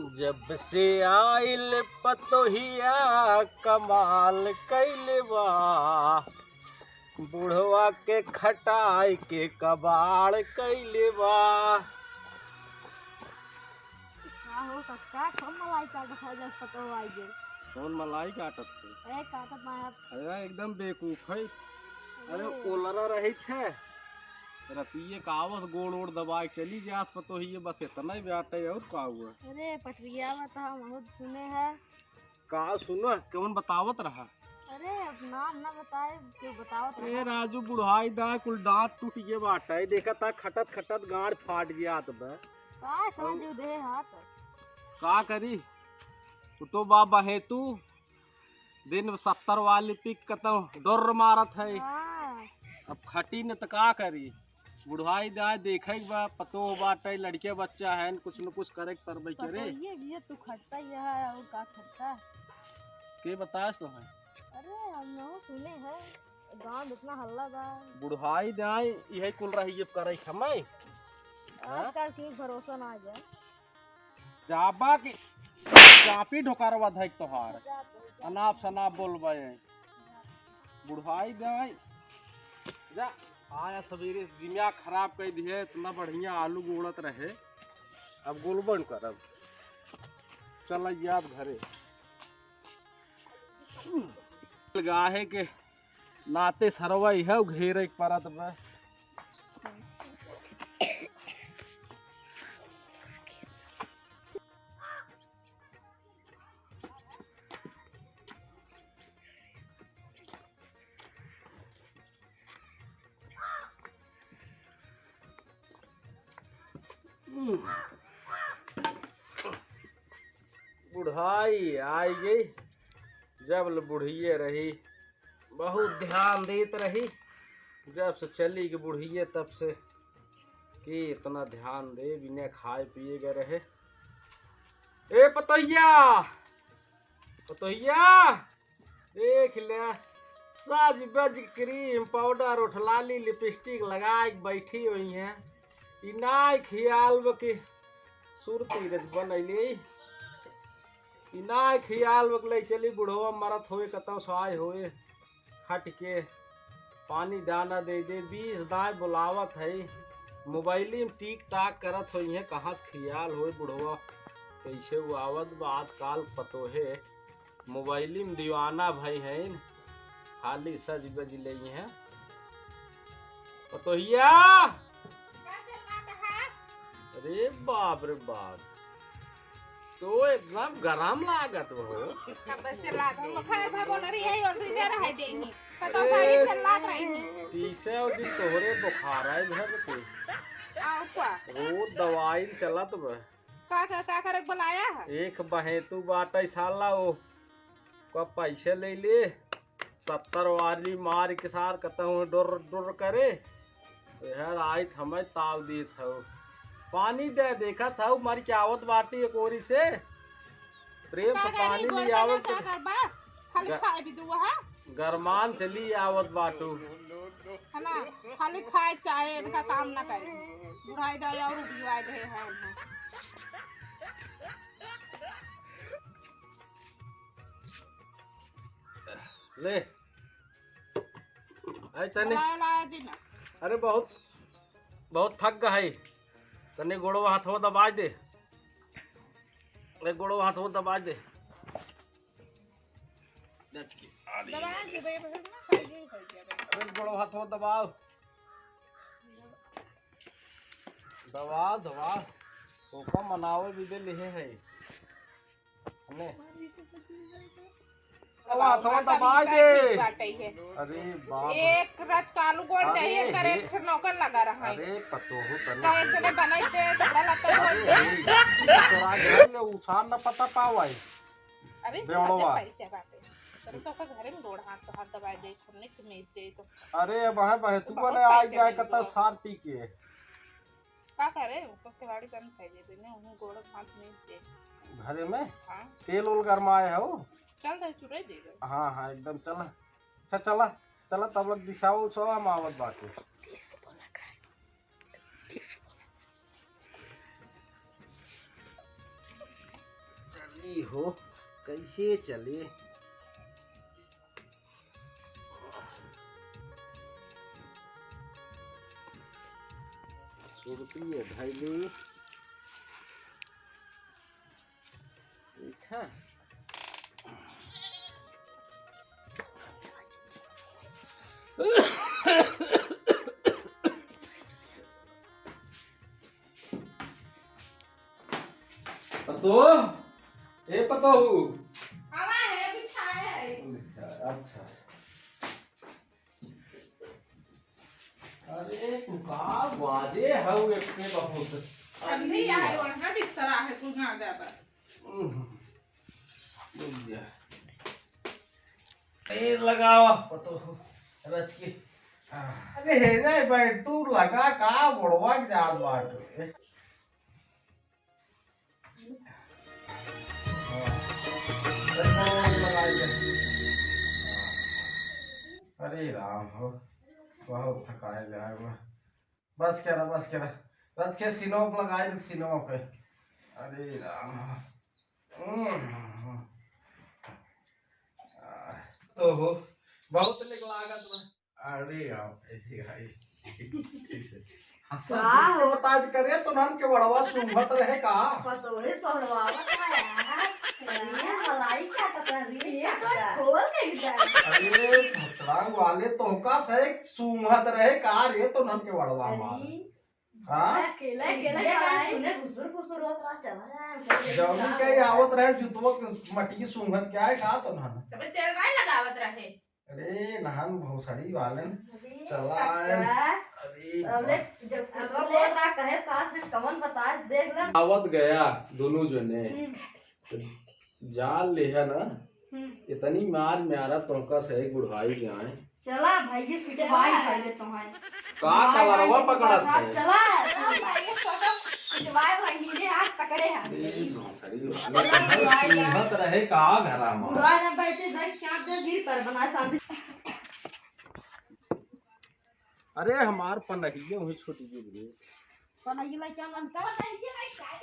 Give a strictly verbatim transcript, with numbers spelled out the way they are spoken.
जब से आइल पतोहिया कमाल कइले बा, बुढ़वा के खटाई के कबाड़ कइले बा। का हो कक्का, कौन मलाई काटत है जब पतोह आई गई? कौन मलाई काटत है? ए, काटत ना है। अरे एकदम बेवकूफ है। अरे अरे। ओलरा रहित है। रतिये का आवत गोड़ ओड़ दबाए के चली जात पतोहिए, बस इतना ही बाटे और का हुआ? अरे पटरिया में तो हम बहुत सुने हैं। का सुनो, कौन बतावत रहा? अरे अब नाम ना बताए, क्यों बतावत ए रहा? राजू बुढ़ाई दा कुल दांत टूट गए बाटे, देखा था खटत खटत गांड फाट जात बा। का समझू दे हाथ? का करी? तू तो बा बहेतू दिन सत्तर वाली पिक कतौ डोर मारत है। हाँ। अब खटी न त का करी? बुढ़ाई दाय देखे के बा, पतोह बाटे, लड़के बच्चा है, कुछ न कुछ करे के परबे करे। पतोहिए भी है, तू खटता ही है, और का खटता? के बतास तो है? अरे हम न सुने हैं, गांव में इतना हल्ला बा। बुढ़ाई दाय इहे कुल रही ये करे समय। हाँ? आजकल की भरोसा ना आ जाए। जाबा की चापी ढोकारवा धइक तोहार। अनाप शनाप बोलबे। बुढ़ाई दे। जा, आया सबेरे दिमाग खराब कर दिए, इतना बढ़िया आलू गोड़त रहे, अब गोलबन करब। चल याद घरे। गाहे के नाते सरवा इहे घेरे के परत बा। बुढ़ाई आई गई, जब ले बुढ़िए रही, बहुत ध्यान देत रही। जब से चली गई बुढ़िए, तब से कि इतना ध्यान दे, बिना खाए पिए गए रहे। ए पतोहिया, पतोहिया, देख ले, सज बज cream powder, ओठलाली, lipstick लगाए के बैठी हुई हैं। ई नाय खियाल बा कि सुरती रज बनैली। ई नाय खियाल बा कि ले चली बुढ़वा मरत होए, कतौ साय होए, हट के पानी दाना दे दे। बीस दाय बुलावत है, मोबाइली में टिक टाक करत होई है, कहाँ से खियाल होए बुढ़वा, कैसे वो आवत बा। आजकाल पतोहे मोबाइली में दीवाना भई हैं, खाली सज बज लेई हैं। पतोहिया! का चिल्लात है? अरे बाप रे बाप, तो एकदम गरम लागत हो। अब बस चिल्लात हो, बुखार था बोल रही है, और रिजर है देनी। तो, तो अरे, भाभी चिल्लात रही। तीसरे दिन तोहरे बुखार आए घर पे। आओ का? रोज दवाई चलत बा। का, का, का करे बुलाया है? एक बहेतू बाटे साला, वो का पैसे ले ले, सत्तर वाली मार के सार कतहूँ डुर डुर करे। तो यार आई थमे ताव दीत हऊ। पानी दे, देखत हऊ मर के आवत बाटी एक ओरी से। प्रेम से का पानी करी, ले गोड़ आवत का तो का करबा? खाली ग-, खाए भी दुआ है। गरमान से ली आवत बाटू। है ना? खाली खाए चाहे, इनका काम ना करे। बुढ़ाई दे और उठियो आए गए हैं हम। ले। आई तनी। लाओ, लाओ जी ना। अरे बहुत, बहुत थक गए है। तनी गोड़वा हाथवा दबाए दे। ले गोड़वा हाथवा दबाए दे। दबाए दे, भाई, भाई, ना, खाई दे, खाई दे, भाई। अरे गोड़वा हाथवा दबाओ। दबाओ, दबाओ। ओका मनावे भी दे लिहे है। ने। अब हाथवा दबाए दे। अरे बाप। एक रच कालू गोड़ अरे जाइए, करे हे। फिर नौकर लगा रहा है। अरे पतोहू तने। तो एक जने बनाई दे, कपड़ा लत्ता धो अरे दे। हे, तोरा घर ले उछाल न पता पावा है। अरे बेवड़वा। पैसे बाटे। तोरे तो का घरे में गोड़ हाथ तो हाथ दबाए दे, हमने के मेज दे तो। अरे अब है बहे, तू बहुत बने आ पैसे जाए मिल कता गए। सार पी के। का करे? ऊपर केवाड़ी बंद कर दे, बिना उन्हें गोड़ हाथ में दे। घरे में? हाँ। तेल उल गरमाए हो? चल दे, चुराई दे दे। हाँ, हाँ, एकदम चल। अच्छा, चला, चला, तब लग दिशाओ सो हम आवत बाटे। ठीक से बोला कर। ठीक से बोला। ई हो, कैसे चले? सुरती है धैली। ठीक है। पतोह, ए पतोहू। आवा है, बिछाए है। अच्छा। अरे, तू का बाजे हऊ एक पे बहुत। अभी आए, वहाँ बिस्तरा है, तू ना जाबा। हम्म। रुक जा। ए, लगावा, पतोहू, रच के। आ। अरे, हे नहीं बैठ, तू लगा का गोड़वा के जात बाटे। अरे राम हो, बहुत थकाए जाए बा। बस करा, बस करा। रच के सीनों पे लगाए दे, सीनों पे। अरे राम हो। हम्म। तो हो, बहुत निक लागत बा। अरे यार, ऐसे भाई। हाँ, का हो? बताज करे तो नाम के बड़वा सूंघत रहे का? पतोरे सोहरवा बताया। ये मलाई क्या पता रे? ये तो खोल के एकदम। अरे, भतरा वाले तोहका से सूंघत रहे का रे तो नाम के बड़वा हमार? अरे। हाँ? अकेला, अकेला ये का का है? सुने फुसुर फुसुर होत रहा, चला जाए। जौनी के आवत रहे जुतवा के मटी की सूंघत क्या है का तो नाम? तबे तेल नहीं लगावत रहे। अरे, नहान भोसड़ी वालन अरे, चला आए। काका। अरे, अबले बा- जब अब कुतवा ले बोल रहा, कहे का थे, कवन बतास, देख ला। आवत गया दोनों जने। हम्म। तो जान ले है ना, हम्म। इतनी मार मारा तोहका से बुढ़ाई जाए। चला भाई, ये चला। पिटवाई पहले तो है। का भाई, कलरवा भाई, पकड़त बात है? चला। चला भाई, ये फोटो खिंचवाए वाला हीरे हाथ पकड़े हैं। ए, नौकरी वाले चला, बुढ़ाई जा। सूंघत रहे का घरा में? बुढ़ाई ना बैठे, भाई, चाप दे, गिर पर बना शांति। अरे, हमार पनहिया वही छूट गई रे। पनहिया लाई क्या मन का? पनहिया लाई क्या?